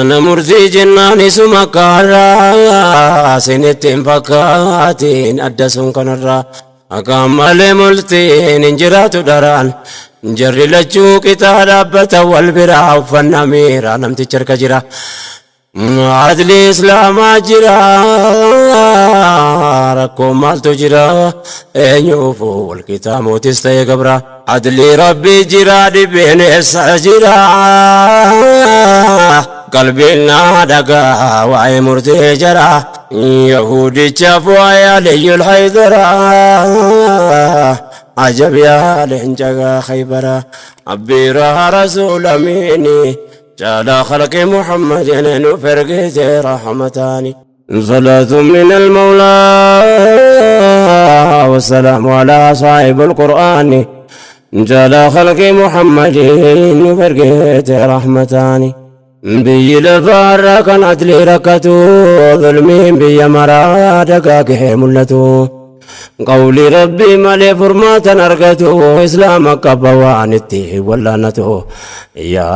Mana murtii jennaan isuma kaarraa sinitti hin fakkaatiin adda sun kanarraa akkaan malee murtiin hin jiraatu dharaan jarri lachuu qixaa dhaabbata wal biraa uffannaa miiraa namticha harka jira. Adli islaamaa jira rakkoo maaltu jira eenyuufu walqixaa mootis ta'e gabra. Adli rabbii jira dhibeen eessa jira qalbiin naa dhagaa waa'ee murtee jara yahudichaaf waa'ee aliyyul haydara ajab yaa leenca khaybara abbiiraa rasuula miini جعل خلق محمد نفرقت رحمتان صلاة من المولى والسلام على صاحب القرآن جعل خلق محمد نفرقت رحمتان بي لفار كان عدل ركتو ظلمين بي مرادك ملتو قولي ربي مالي فرماتا أرقتو إسلامك قبوانتي ولا نتو يا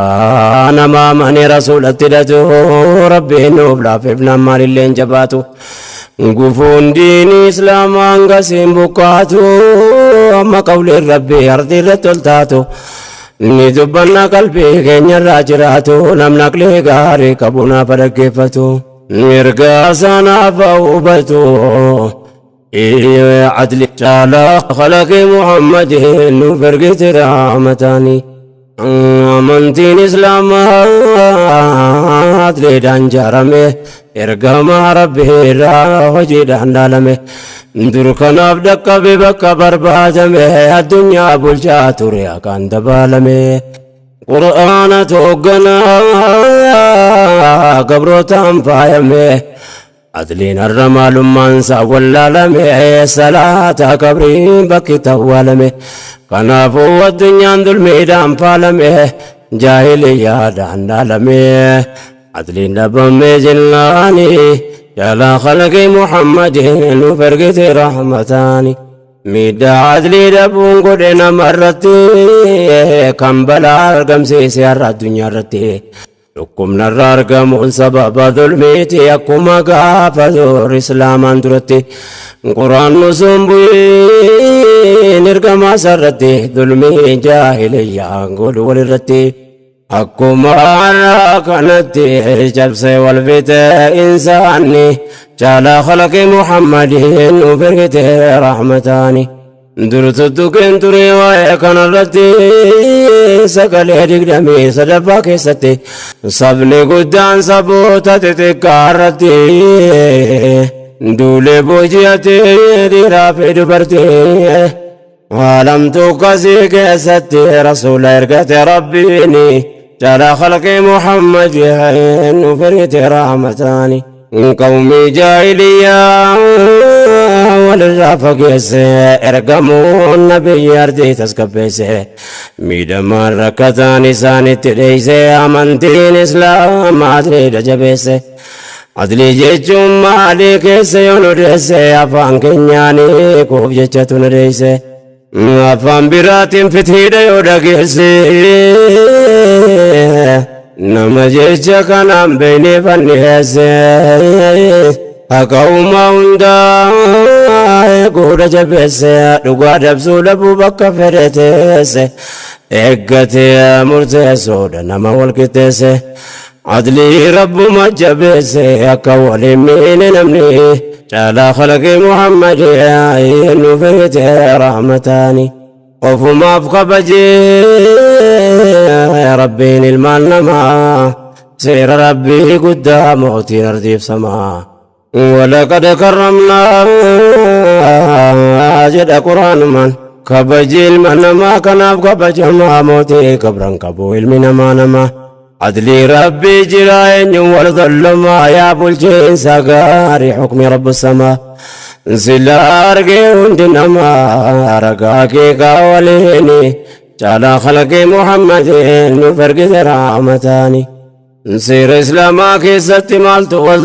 نما ماني رسول التلتو ربي نوبلا في ابن مال اللي انجباتو قفون دين إسلام أنقسم بقاتو أما قول ربي أرضي رتلتاتو ندبنا قلبي كين الراجراتو نمنك لغاري كبونا فرقفتو نرقاسنا فوبتو عدل على خلق محمد نفرقت رحمتاني amantiin islaamaa adliidhaan ijaarame ergama rabbii irraa hojiidhaan dhaalame dur kanaaf dhaqqabe bakka barbaadame addunyaa bulchaa ture akkaan dabaalame qur'aana toogganaa gabrootaan faayame adliin har'a maalummaan isaa wallaalame salaata qabriin bakki tawwaalame kanaafuu addunyaan dulmiidhaan faalame jaahiliyyaadhaan dhaalame adliin dhabame jennaani jala khalqi muhammadin nuuf ergite rahmataani miidhaa adlii dhabuun godhe namarratti kan balaa argamsiise har'a addunyaa irratti dhukkubnarra argamuun sababa dulmiiti akkuma gaafa dur islaamaan duratti quraannu sun bu'iin ergamaa isarratti dulmii jaahiliyyaan godhu walirratti akkuma har'a kanatti cabsee wal fixe insaanni jala khalaqi muhammadiin nuuf ergite rahmataani dur tuttuqeen ture waa'ee kanarratti sagalee 23ffaa keessatti sabni guddaan saboota xixiqqaa irratti duulee booji'atee dhiiraa fi dubartii waalamtu kasii keessatti rasuula ergate rabbiini jala khalqi muhammadin nuuf ergite rahmataani قومي جاهلية walirraa fageesse ergamuun nabiyyi ardii tasgabbeesse miidhamaan rakkataan isaanitti dheeyse amantiin islaamaa adliidha jabeesse adlii jechuun maalii keessa yoo nu deesse afaan keenyaanii kuuf jechatu nu deesse afaan biraatiin fitiidha yoo dhageesse nama jecha kanaan beeynee fanniheesse haqa uumaa hundaa eeguudha jabeesse dhugaa dabsuu dhabuu bakka fedhe teesse eeggatee murteessuudha nama wal qixxeesse adlii rabbuma jabeesse akka waliin miine namni caalaa khalaqii muhammadii nuuf ergite rahmataani ofumaaf kabajee rabbiin ilmaan namaa seera rabbii guddaa mootiin ardiif samaa ولقد كرمنا جد قرآن من كبجي المنما كناف كبجما موتي كبرن كبو علمنا ما نما عدلي ربي جراين والظلما يا بلجين سقاري حكم رب السماء سلا أرقي هندنما رقاكي قاوليني جعل خلق محمد نفرق رحمتاني سير إسلاما keessatti maaltu wal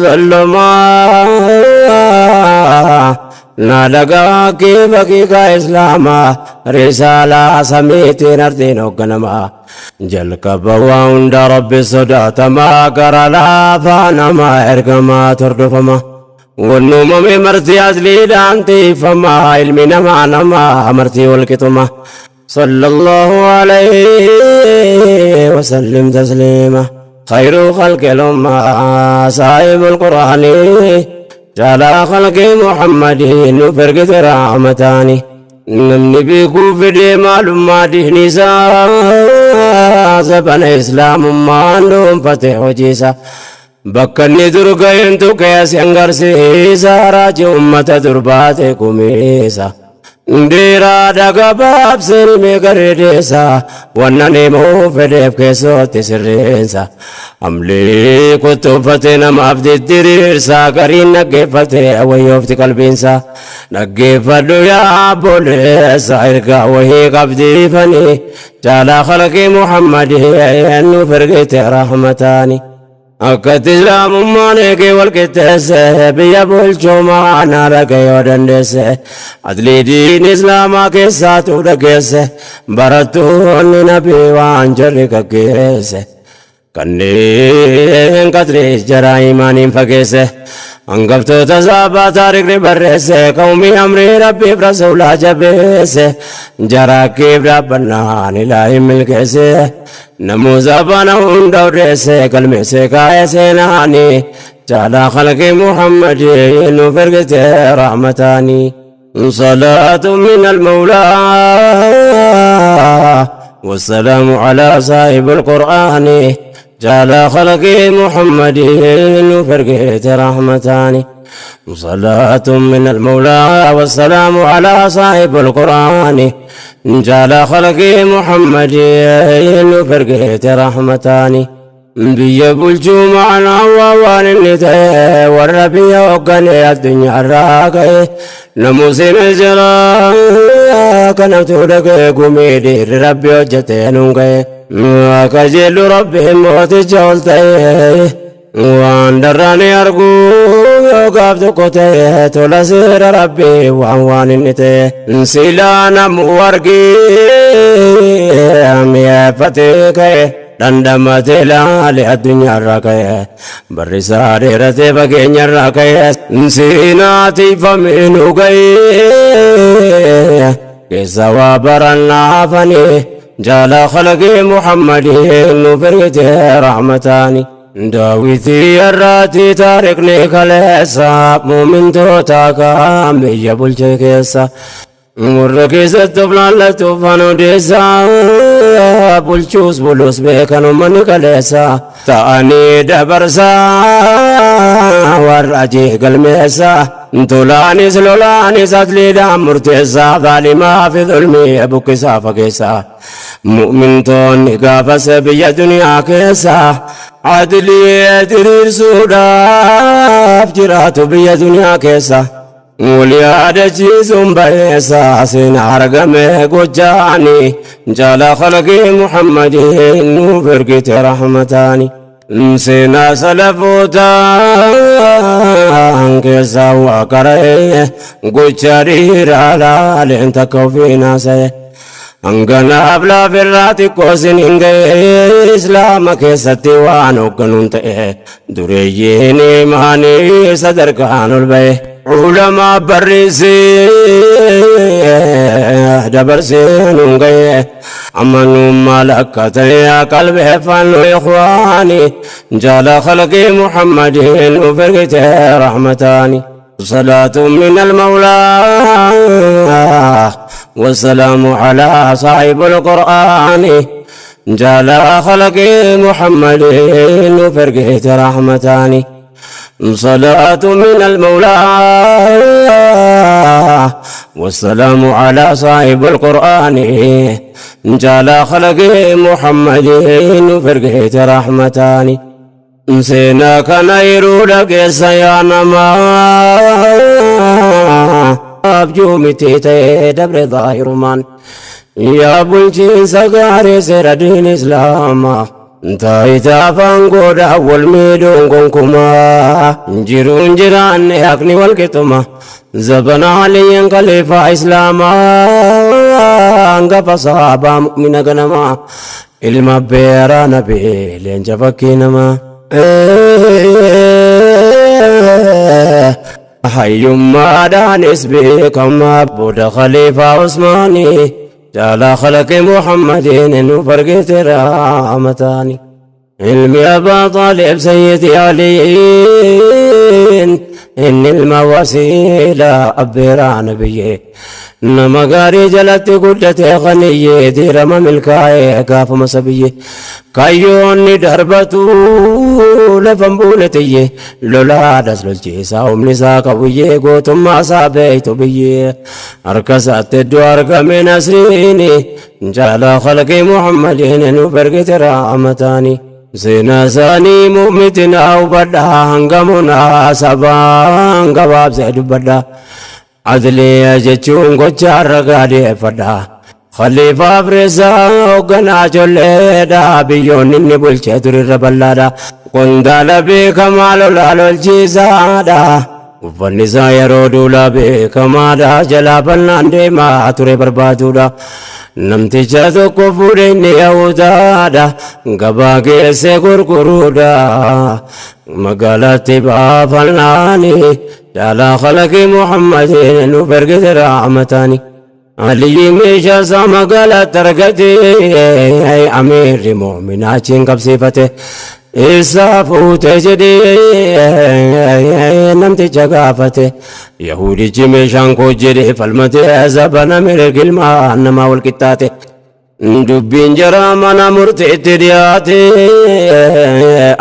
zallumaa Na dhagaa kee baqiiqaa Islaamaa, risaalaa samiitiin ardiin hoogganamaa. Jalqaba waa hunda Rabbi sodaatamaa, gara laafaa namaa ergamaa tordofama. Wanni uumame marti asliidhaan tiifamaa, ilmi namaa namaa marti walqixuma. صلى الله عليه وسلم تسليما. خير خلق الأمة صاحب القرآن، جعل خلق محمد نفرق رحمتاني. Namni beekuu fedhee maalummaa diinii isaa, zabana Islaamummaan dhuunfate hojiisa. Bakka inni dur ga'eentu keessa hangarsiisa, raajii ummata durbaate kumiisa. Dhiiraadha gabaabseen mee gareedeessa, wanna himuu fedheef keessootti sirreensa. Amlee kottoofate namaaf diddiriirsa, gariin dhaggeeffate wayyoofti qalbiinsa. Dhaggeeffadhu yaa obboleessa, ergaa wahii qabdiifanii, jaalaa khalqii Muhammadii nuuf ergite rahmataani. Akkatti Islaamummaan eegee wal qixxeesse, biyya bulchumaa na dhagee yoo dandeesse, atleetiin Islaamaa keessaatu dhageesse, barattoonni nabii waan jarri gaggeesse. Kanneen qatrii jaraa imaaniin fageesse, hangaftoota saabaa taarikni barreesse, qawmii amrii Rabbiif rasuulaa jabeesse, jaraa keef dhaabbannaan Ilaahin milkeesse, namuusa bana hunda odeesse, galmeesse kaa'e seenaani, jaalaa khalqii Muhammadii nuuf ergite rahmataani. صلاة من المولى والسلام على صاحب القرآن، جعل خلق محمد فرقت رحمتان. صلاة من المولى والسلام على صاحب القرآن، جعل خلق محمد فرقت رحمتان. Biyya bulchuu ma'anaa waa waan inni ta'e, warra biyya hoogganee addunyaa irraa ka'e, namuusin jira kanatu dhaga'e, gumii dhiirri Rabbi hojjete nuun ga'e. Akka jellu Rabbi mooticha ol ta'e, waan darraani arguu yoo gaaf tokko ta'e, tola seera Rabbi waan inni ta'e, silaa namu argee mi'eeffatee ka'e. Dhandhamatee laale addunyaarraa ka'e, barri isaa dheeratee fageenyarraa ka'e, seenaa tiifamee nu ga'e, keessa waa barannaafanii, jaala khalaqii Muhammadii nu firgite rahmataani. Daawitii irraatti taarikni kaleessa, muumintoota kaan biyya bulche keessa. Warra keessatti of laallatuuf an odeessa, bulchuus bulus beekan uummanni kaleessa, ta'anii dabarsaa warra ajee galmeessa, tolaanis lolaanis atliidhaan murteessa, zaalimaa fi zulmii buqqisaa fageessa. Mu'mintoonni gaafas biyya duniyaa keessa adlii diriirsuudhaaf jiraatu biyya duniyaa keessa. Wal yaadachiisuun bareessa, seenaa argame gochaani, jaala khalqii Muhammadii nuuf ergite rahmataani. Seenaa salafootaan keessaa waa qara'e, gocha dhiiraa laaleen takka ofiin haasa'e. Hanganaaf laafirraa xiqqoo sin hin ga'e, Islaama keessatti waan hoogganuun ta'e, dureeyyiin imaanii sadarkaan ol ba'e. Ulamaa barreessee dabarsee nuun ga'e, amanummaa lakka ta'e qalbeeffannu ikhwaani, jaala khalqii Muhammadiin nuuf ergite rahmataani. صلاة من المولى والسلام على صاحب القرآن، جعل خلق محمد فرقه رحمتان. صلاة من المولى والسلام على صاحب القرآن، جعل خلق محمد فرقه رحمتان. Seenaa kana yeroo dhageessa yaa namaa, abjuu miti ta'ee dabre zaahirumaan. Yaa bulchiinsa gaarii seera diin Islaamaa, Taayitaa afaan godhaa wal miidhuun gonkumaa jiruun jiraanne haqni wal qixxuma. Zabana Aliyyiin khaliifaa Islaamaa, hangafa sahaabaa, mu'mina ganamaa, ilma beeraa nabii, leenca fakkii namaa. Hayyummaadhaanis beekamaa, booda khaliifaa Usmaanii, jaalaa khalaqi Muhammadiin nuuf argite rahmataani. Ilmi Abbaa Xaalib Sayyidi Aliin, inni ilma wasiilaa abbeeraa nabiyyee. Nama gaarii jalatti guddate qaniyyee, diirama milkaa'ee gaafuma sabiyyee. Kayyoonni darbatu lafan buune tiyyee, lolaadhas lolchiisaa humni isaa qabuyyee, gootummaa isaa beektu biyyee. Harka isaatti iddoo argame nasriini, jaalaa khalqii Muhammadiin nuuf ergite rahmataani. Seenaa isaanii mu'mitinaa hubadhaa, hangamunaa sabaan gabaabsee dubbadhaa. Adliya jechuun gocha ragaa dhiyeeffadha. Khaliifaa Afreessaa hoogganaa colleedha. Biyyoonni inni bulchee turirra bal'aadha. Qondaala beekamaa lolaa lolchiisaadha. Uffanni isaa yeroo duulaa beekamaadha. Jalaa bal'aan deemaa ture barbaaduudha. Namticha tokko fuudhe, inni Yahudaadha. Gabaa geessee gurguruudha. Magaalaatti baafannaani. Jaalaa khalaqii Muhammadin nuuf ergite rahmataani. Aliyyi meeshaa isaa magaalaatti argate, amiirri mu'minaa achiin qabsiifate. Isaa fuute jedhee namticha gaafate. Yahudichi meeshaan koo jedhee falmate, zabana mirga ilmaan namaa wal qixxaate. Dubbiin jara mana murtiitti dhiyaate,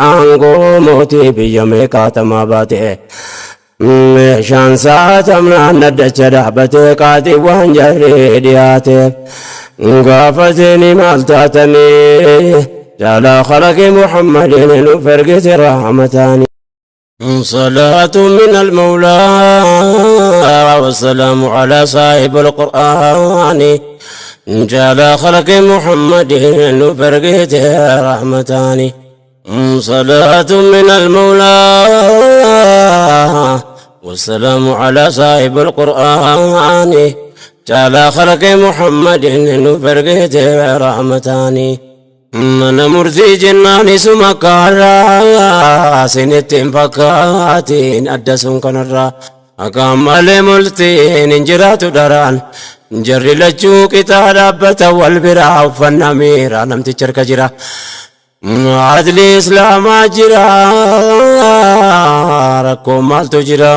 aangoo mootii biyya meeqaatamaa baate. Meeshaan saatamnaan naddacha dhaabatee, qaaxii waan jarri dhiyaate. Gaafateeni maal taatanii, jaalaa khalaqi Muhammadin nuuf ergite rahmataani. صلاة من المولى والسلام على صاحب القرآن، جال خلق محمد فرقت رحمتان. صلاة من المولى والسلام على صاحب القرآن، جال خلق محمد فرقت رحمتان. Mana murtii jennaan isuma kaarraa, sinitti hin fakkaatiin adda sun kanarraa. Akkaan malee murtiin hin jiraatu daraan, jarri lachuu qixaa dhaabbata wal biraa, uffannaa miiraa namticha harka jira. Adli Islaamaa jira, rakkoo maaltu jira?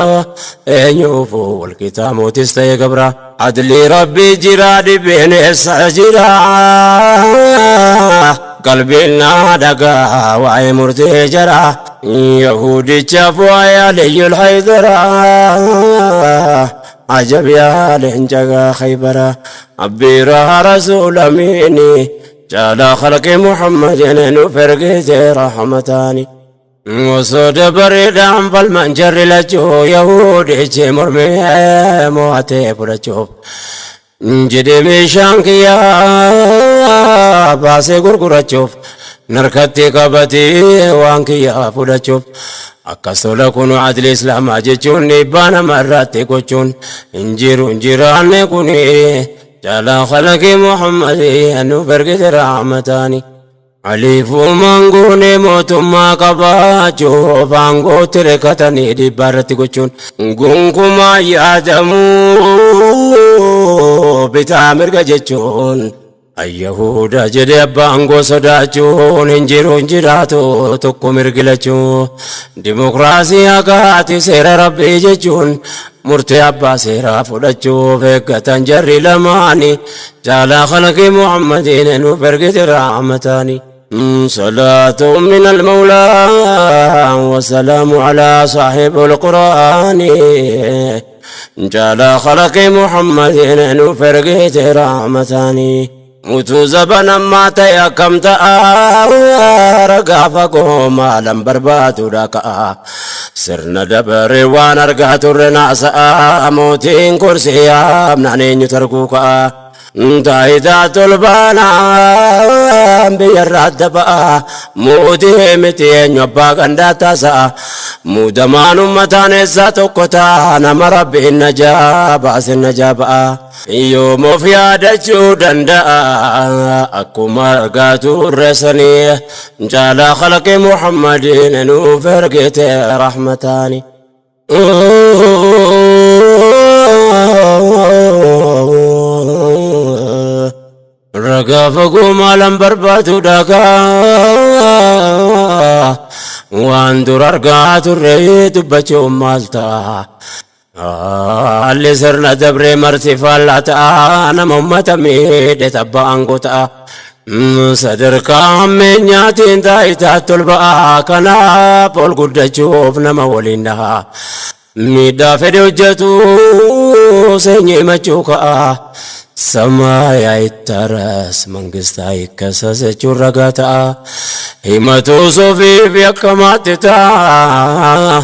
Eenyuufu walqixaa, mootis ta'e gabra. Adli Rabbii jira, dhibeen eessa jira? Qalbiin naa dhagaa waa'ee murtee jara. Yahudichaaf waa'ee Aliyyul Haydara. Ajab yaa leenca Khaybara. Abbiiraa Rasuulamiini. Jaalaa khalqi Muhammadin nuuf ergite rahmataani. Osoo dabareedhaan falman jarri lachuu, Yahudichi mormee mo'atee fudhachuuf. Jedhee meeshaan kiyyaa baasee gurgurachuuf, narkatti qabatee waan kiyyaa fudhachuuf. Akkas tola kun adli Islaamaa jechuun, dhiibbaa nama irratti gochuun hin jiru hin jiraanne kuni, jaalaa khalaqi Muhammadin nuuf ergite rahmataani. Aliifuu manguunee mootummaa qabaachuuf, aangootti rekkatanii dhiibbaa irratti gochuun gonkumaa yaadamuu, bitaa mirga jechuun Ayyahuda jedhe abbaa aangoo sodaachuun hin jiru hin jiraatu tokko mirgilachuu. Dimokiraasii haqaati seera Rabbii jechuun, murtee abbaa seeraa fudhachuuf eeggatan jarri lamaani, jaalaa khalqi Muhammadiin nuuf ergite rahmataani. صلاة من المولى والسلام على صاحب القرآن، جال خلق محمد نفرقت رحمتاني. Utuu zabana ammaa ta'e akkam ta'a? Ragaa fagoo maalan barbaaduudha ka'a. Sirna dabaree waan argaa turre naasa'a, mootiin kursii yaamnaan eenyu targuu ka'a. Taayitaa tolbaanaan biyyarraa adda ba'a. Mootii miti eenyu abbaa gandaa taasi'a. Muudamaan uummataan eessaa tokko ta'a. Nama rabbiin najaa baasin najaa ba'a. Yoom of yaadachuu danda'a akkuma argaa turre sanii caalaa khalqi Muhammadiin nuuf ergite rahmataani. Ragaa fagoo maalan barbaadu dhagaa waan dur argaa turre dubbachuun maal ta'a. Haalli sirna dabree marti faallaa ta'a nama ummata miidhe tabba aangoo ta'a. Sadarkaa hammeenyaatiin taayitaa ol ba'a kanaaf ol guddachuuf nama waliin dhaha. Miidhaa fedhe hojjetu seenyee himachuu ka'a. ሰማይ አይታረስ መንግስት አይከሰስ jechuun ragaa ta'a. Himatu sofiif yakkamaatti ta'a.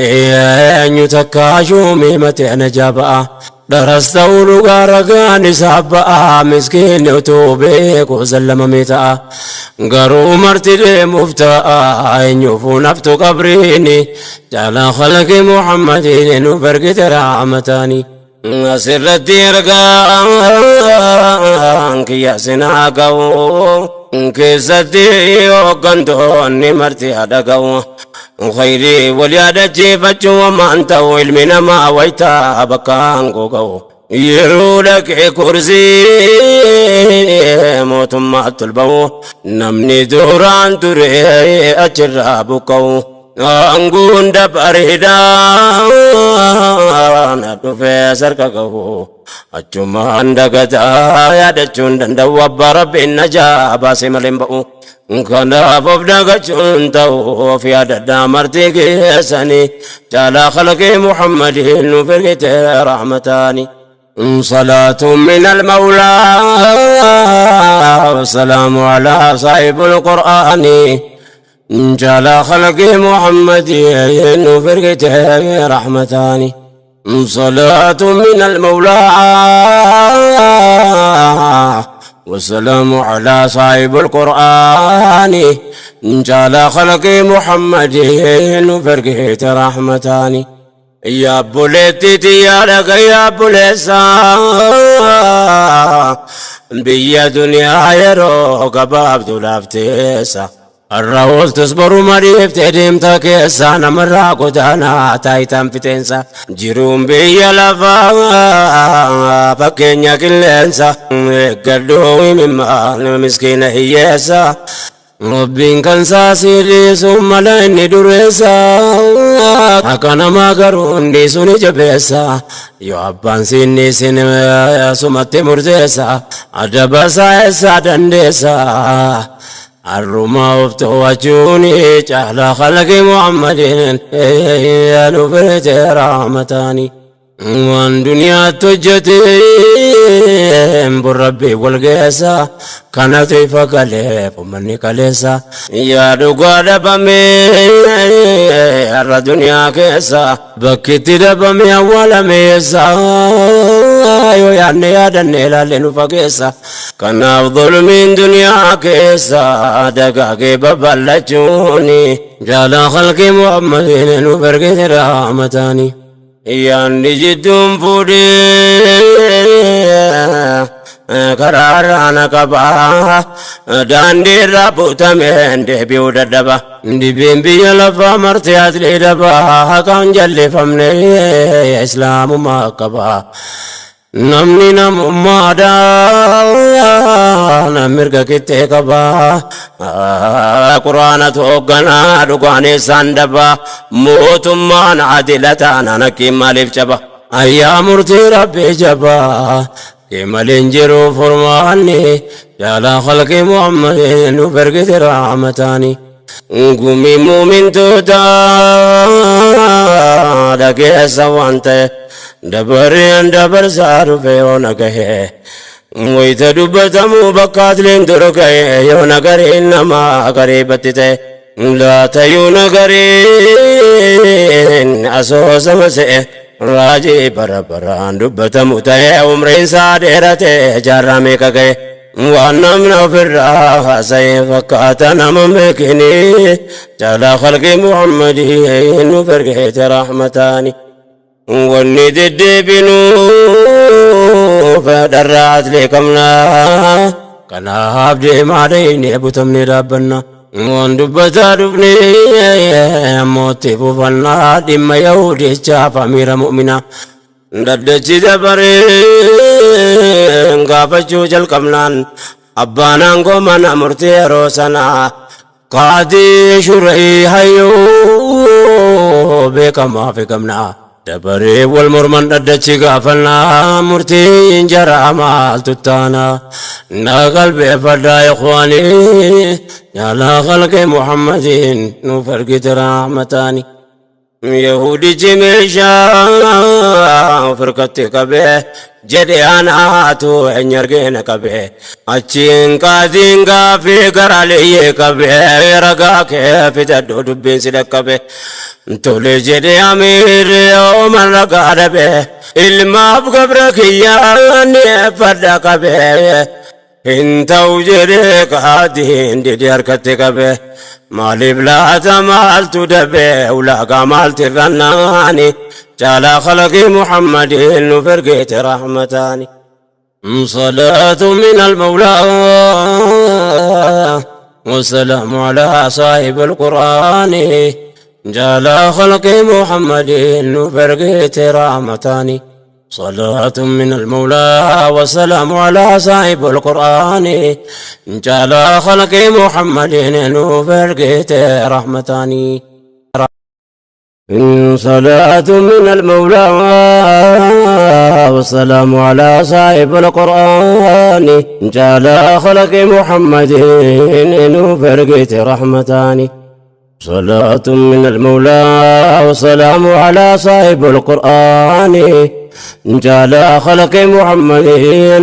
Eenyu takka shuumii himate ana ba'a. Dharas ta'uu dhugaa ragaan isaa ba'a. Miskiinni utuu beeku zallamamee ta'a. Garuu marti deemuuf ta'a. Eenyuufuu naftu qabriini. Caalaa khalqi Muhammadiin nuuf ergite rahmataani. Asirratti ergaan kiyya sinaa ga'u. Keessatti hooggantoonni marti haadha ga'u. Khayrii wal yaadachiifachuu waan ta'u ilmi namaa wayitaa bakka aangoo ga'u. Yeroo dhaqee kursii mootummaatti ol ba'u namni duraan ture achirraa buqqa'u. Aangoon dabareedhaan dhufee sarka gahu. Achumaan dagataa yaadachuun danda'u abbaa rabbiin najaa baasee malee hin ba'u. Kanaaf of dagachuun ta'u of yaadadhaa marti keessanii caalaa khalqii Muhammadiin nuuf ergite rahmataani. صلاة من المولى والسلام على صاحب القرآن جل خلق محمد فرقته رحمتان. صلاة من المولى والسلام على صاحب القرآن جل خلق محمد فرقته رحمتان. يا بوليتي يا لك يا بوليسا بيا دنيا يرو كباب دولابتيسا الراول تصبر مريف تديم تكيسا نمرا قدانا تايتان fiteensa jiruun biyya lafaa fakkeenya qilleensa eeggadhuu himimmaa miskiina hiyyeessa Rabbiin kan saasii dhiisuun mala inni dureessa akka namaa garuu hundi suni jabeessa yoo abbaan siinni isin sumatti murteessa adaba isaa eessaa dandeessa. Arruma of to'achuun caalaa khalqi Muhammadiin nu firte rahmataani. Waan duniyaatti hojjeteen burrabbii wal geessa kanatu ifa galeef uummanni kaleessa. Yaa dhugaa dhabamee har'a duniyaa keessa bakkitti dhabamee awwaalameessa yoo yaadne yaadanne ilaalle nu fageessa. Kanaaf zulmiin duniyaa keessa dagaagee babal'achuuni jaalaa khalqi Muhammadiin nu ergite rahmataani. Yaanni jidduun fuudhee karaarraa na qaba daandii irraa buutameen deebi'uu dadhaba. Dibeen biyya lafaa marti asli daba haqaan jallifamne islaamummaa qaba. Namni namummaadhaan mirga qixxee qaba. Quraanatu hoogganaa dhugaan isaan daba. Mootummaan adila taanaan akkiin maaliif caba? Ayyaa murtii rabbii jabaa. Maleen jiru furmaanni jaalaa khalqi Muhammadin nuuf ergite rahmataani. Gumi muumintoota dhageessa waan ta'e dabareen dabarsaa dhufe yoo na gahe. Wayita dubbatamu bakka atleen dura gahe yoo na gariin namaa qariibatti ta'e. Laatayyuu na gariin asoosama se'e. Raajii bara baraan dubbatamu ta'ee umriin isaa dheerate jaarraa meeqa ga'e. Waan namni ofirraa haasa'e fakkaata nama hin beekini, caalaa khalqii Muhammadii nuuf ergeete rahmataani. Wanni deddeebinuuf dharraa aslee qabna. Kanaaf deemaa deeynee butamnee dhaabbanna. Waan dubbataa dhufnee ammoo itti fufannaa dhimma Yahudichaaf amiira mu'minaa. Dhaddachi dabareen gaafachuu jalqabnaan abbaan aangoo mana murtii yeroo sanaa qaadii Shurayii hayyuu beekamaa fi gamnaa. Dabaree wal morman dhaddachi gaafannaa murtiin jaraa maaltu taana. Na qalbeeffadhaa ikhwaanii, yaalaa khalqi Muhammadiin nuuf ergite rahmataani. Yahudichi meeshaa of harkatti qabee jedhe anaatu eenyu argeena qabee. Achiin qaatiin gaaffii gara liyyee qabee, ragaa kee fidadhu dubbiin si dhaqqabe. Tole jedhe amiirri, yooman ragaa dhabe, ilmaaf gabra kiyyaa ni fadha qabe. Hin ta'u jedhee qaatiin dide harkatti qabe. Maaliif laata, maaltu dabe, ulaagaa maalti irrannaani, caalaa khalaqii Muhammadiin nuuf ergeete rahmataani. صلاة من المولى والسلام على صاحب القرآن، جعل خلق محمد نفرقت رحمتان. صلاة من المولى والسلام على صاحب القرآن، جعل خلق محمد نفرقت رحمتان. صلاة من المولى والسلام على صاحب القرآن، جعل خلق محمد نفرقت رحمتان. صلاة من المولى والسلام على صاحب القرآن، جعل خلق محمد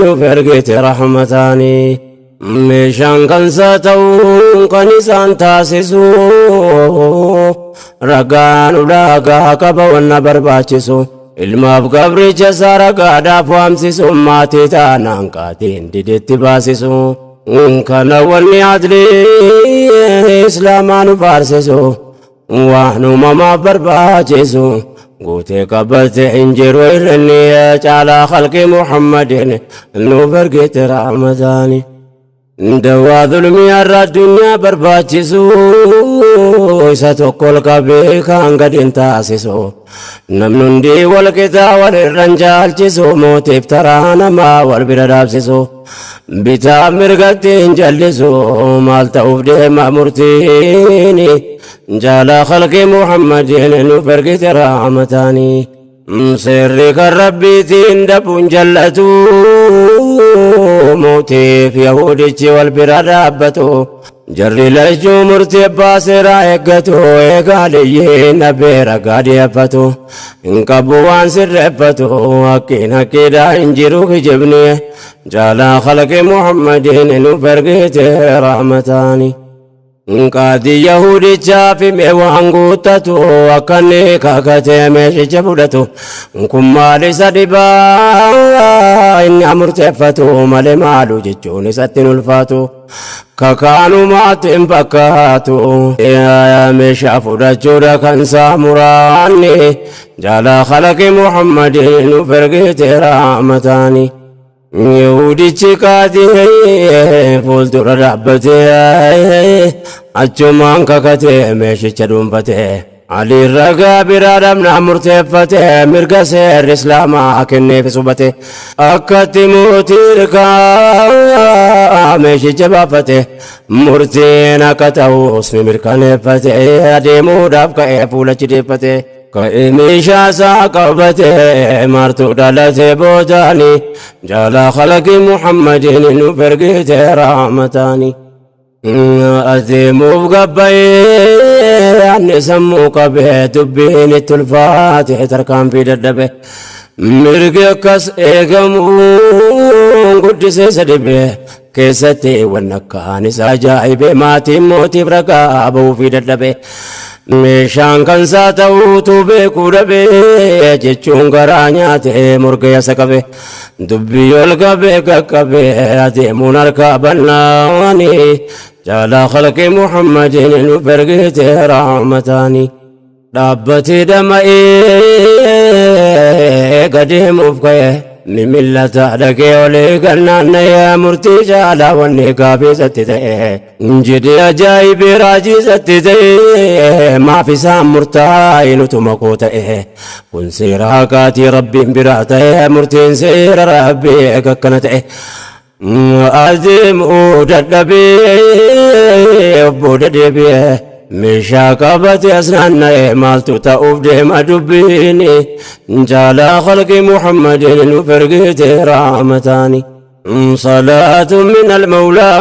نفرقت رحمتان. Meeshaan kan isaa ta'uun kan isaan taasisu, ragaan ulaagaa qaba wanna barbaachisu. Ilmaaf gabricha isaa ragaadhaaf waamsisu, maatii taanaan qaatiin didetti baasisu. Kana wanni adlii islaamaa nu faarsisu, waan uumamaaf barbaachisu guutee qabate hin jiru irrinni, caalaa khalqii Muhammadin nuuf ergite rahmataani. Dawaa zulmii har'a addunyaa barbaachisu, isa tokko ol qabee kan gadi hin taasisu. Namni hundi wal qixaa wal irra hin caalchisu, mootiif taraa namaa wal bira dhaabsisu. Bitaa mirgatti hin jallisu, maal ta'uuf deema murtiin, jaalaa khalqii Muhammadin nuuf ergite rahmataanii. Seerri kan Rabbiitiin dabuun jallatu, mootiif Yahudichi wal bira dhaabbatu. Jarri lachuu murtii abbaa seeraa eeggatu, eegaa liyyee nabee ragaa dhiyeeffatu. Hin qabu waan sirreeffatu, haqqiin haqqiidhaa hin jiru kijibni, jaalaa khalqi Muhammadiin nuuf ergite rahmataani. Qaadii Yahudichaa fi mee waan guuttatu, akka inni kakatee meeshicha fudhatu. Kun maal isa dhibaa, inni murteeffatu malee maalu jechuun isatti hin ulfaatu. Kakaanumaatti hin fakkaatu, meeshaa fudhachuudha kan saamuraanni, jaalaa khalaqi Muhammadiin nuuf ergite rahmataani. Yahudichi qaadii fuuldura dhaabbatee achumaan kakatee meeshicha dhuunfatee. Ali ragaa biraa dhabnaa murteeffate, mirga seerri islaamaa kenneef subate. Akkatti mootii hirkaa meeshicha baafate, murtiin akka ta'us ni mirkaneeffate, adeemuudhaaf ka'ee fuulachi deeffate. Ka'ee meeshaa isaa qabate, martuu dhalate boodaani, jaalaa khalaqi Muhammadiin nuuf ergite rahmataani. Adeemuuf gabbayee anni sammuu qabee, dubbiin itti ulfaate tarkaanfii dadhabe. Mirgi akkas eegamuun guddisee isa dhibee. Keessatti wanna kaanis ajaa'ibe, maatiin mootiif ragaa ba'uufii dadhabe. Meeshaan kan isaa ta'uutu beekuu dhabe jechuun garaa nyaate morga yasa qabe. Dubbii ol qabee qaqqabe adeemuun harkaa bannaani, jaalaa khalqi Muhammadin nu ergite rahmataani. Dhaabbatee dhama'ee gadeemuuf ka'e, mimillata dhagee olee gannaanna'ee, murtii caalaa wanni gaafiisatti ta'e jedhee ajaa'ibee raajiisatti ta'e, maaf isaan murtaa'e nutuma koo ta'e? Kun seera haqaatii Rabbiin biraa ta'e, murtiin seera Rabbii akkana ta'e. Adeemuu dadhabee of booda deebi'ee meeshaa qabate as naanna'e, maaltu ta'uuf deema dubbiin? Jaalaa khalqi Muhammadin nuuf ergite rahmataani. صلاة من المولى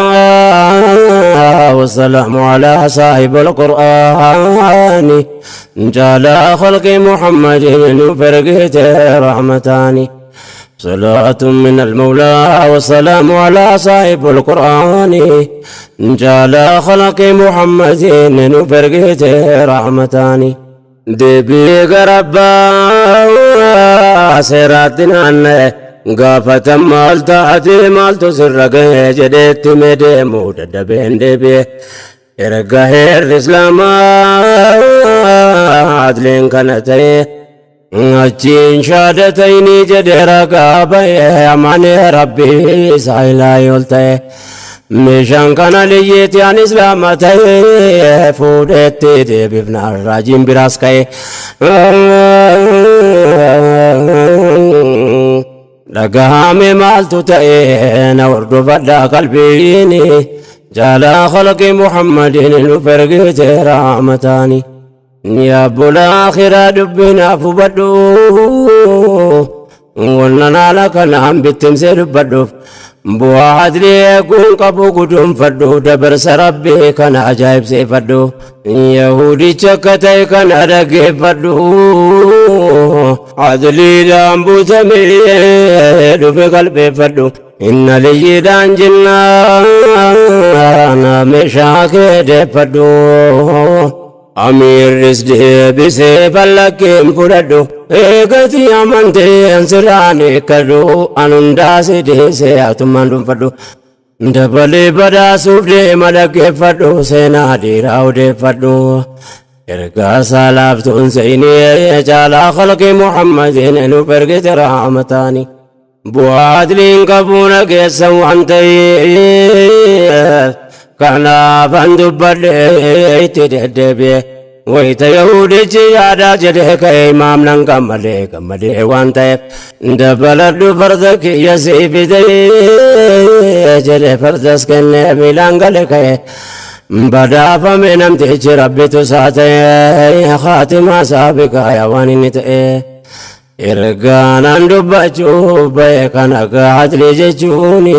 والسلام على صاحب القرآن، جعل خلق محمد فرقت رحمتان. صلاة من المولى والسلام على صاحب القرآن، جعل خلق محمد فرقت رحمتان. دبي غربا سيراتنا gaafatan, maal taate, maaltu sirra ga'e jedheetti medeemuu dadhabeen deebi'e. Erga heerri Islaamaa adliin kana ta'e, achiin shaadatayni jedhe ragaa ba'e, amanee Rabbii isaa ilaahi ol ta'e. Meeshaan kana liyyeeti an Islaama ta'e, fuudheetti deebifna raajiin biraas ka'e. Dhagahame maaltu ta'e? Na hordofadhaa qalbiin, jaalaa khalqi Muhammadin nuuf ergite rahmataani. Yaa bola akhiraa dubbinaaf hubadhu, wannan haala kanaan bittimsee dubbadhuuf bu'aa adlii eeguun qabu guduunfadhu, dabarsa Rabbii kana ajaa'ibsiifadhu, Yahudicha akka ta'e kana dhaggeeffadhu, adliidhaan butamee dhufe qalbeeffadhu. Inna liyyiidhaan jinnaan meeshaa kee deeffadhu. Amiirris deebisee fallakkeen fudhadhu, eegati amanteen sirraan eeggadhu, an hundaa si deesee atummaan dhuunfadhu. Dabalee badhaasuuf deema dhaggeeffadhu, seenaa dhiiraa odeeffadhu. Ergaa saalaaftuun seenee caalaa khalqi Muhammadin nuuf ergite rahmataani. Bu'aa adliin qabuuna geessan waan ta'eef, kanaaf an dubbadhe itti deddeebi'e. Wayita Yahudichi yaadaa jedhee ka'e, imaamnan gammadee gammadee waan ta'eef, dabaladhu farda kiyya sii fide jedhe, fardas kennee miilaan gale ka'e. Badhaafame namtichi Rabbitu isaa ta'e, khaatimaa saabiqaa yaa waan inni ta'e. Ergaanaan dubbachuu ba'e kana adli jechuuni,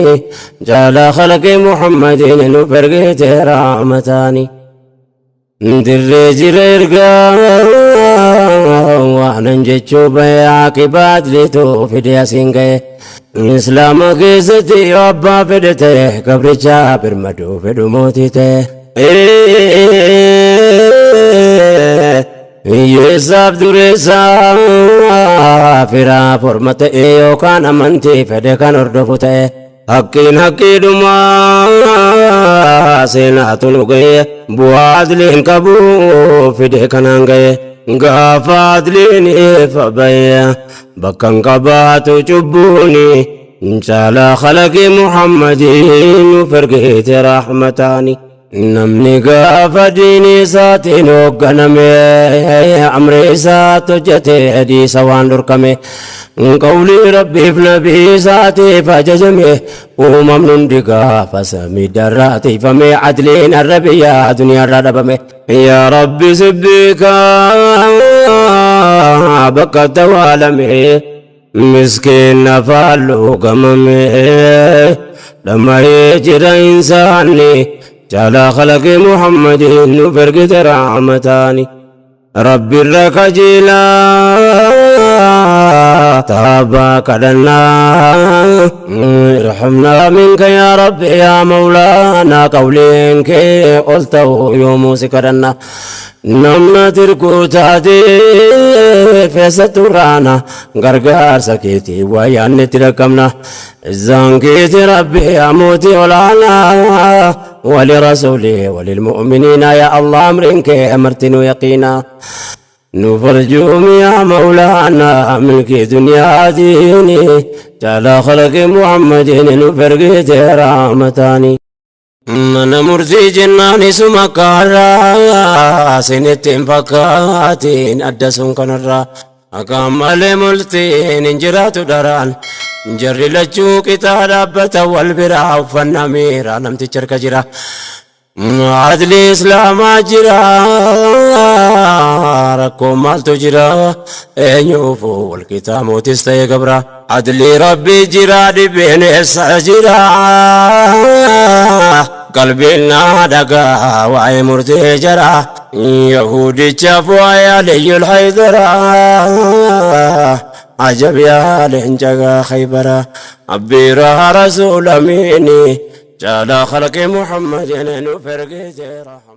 jaala khalqi Muhammadin nuuf ergite rahmataani. Dirree jira ergaa waanan jechuu ba'e, aqibaa adliitu fide asiin ga'e. Islaama keessatti yoo abbaa fedhe ta'e gabricha birmaduu fedhu mootii ta'e. Hiyyeessaaf dureessaa, firaa forma ta'e yookaan amantii fedhe kan hordofu ta'e. Haqqiin haqqiidhumaa seenaatu nu ga'e, bu'aa adliin qabu fide kanaan ga'e. Gaafa adliin ifa ba'e bakka hin qabaatu cubbuuni, caalaa khalaqi Muhammadin nuuf ergite rahmataani. Namni gaafa diinii isaatiin hoogganame, amri isaatti hojjete hadiisa waan dhorkame, qawlii Rabbiif nabii isaatiif ajajame, uumamni hundi gaafa samii darraa tiifame, adliin har'a biyya addunyaarraa dhabame. Yaa Rabbi sibbiikaa bakka tawaalame, miskiin afaan luugamame, dhama'ee jira insaanni, jaalaa khalaqi Muhammadin nuuf ergite rahmataani. Rabbi irra kajeelaa. Taabaa kadhannaa. Irhamnaa minka yaa Rabbi yaa Mawlaanaa, qawliin kee ol ta'u yoomuu si kadhanna. Namna tirkuu taatee keessattuu raana, gargaarsa keetii waa yaanne itti dhaqqabna. Izzaan keeti Rabbi yaa mootii olaanaa, walirasuulii walilmu'miniina, yaa Allah amriin kee martinuu yaqiinaa. Nu farjuumi yaa Mawlaanaa, milkii duniyaa diini caalaa khalaqi Muhammadiin nu fergite rahmataani. Mana murtii jennaan isuma kaarraa, sinitti hin fakkaatiin adda sun kanarraa. Akka malee murtiin hin jiraatu dharaan, jarri lachuu qixaa dhaabbata wal biraa, uffannaa miiraa namticha harka jira. Adli Islaamaa jira, rakkoo maaltu jira? Eenyuufu walqixaa, mootis ta'e gabra. Adli Rabbii jira, dhibeen eessa jira? Qalbiin naa dhagaa waa'ee murtee jara. Yahudichaaf waa'ee Aliyyul Haydara. Ajab yaa leenca Khaybara. Abbiiraa Rasuul Amiini caalaa khalqi Muhammadin nu fergite rahma.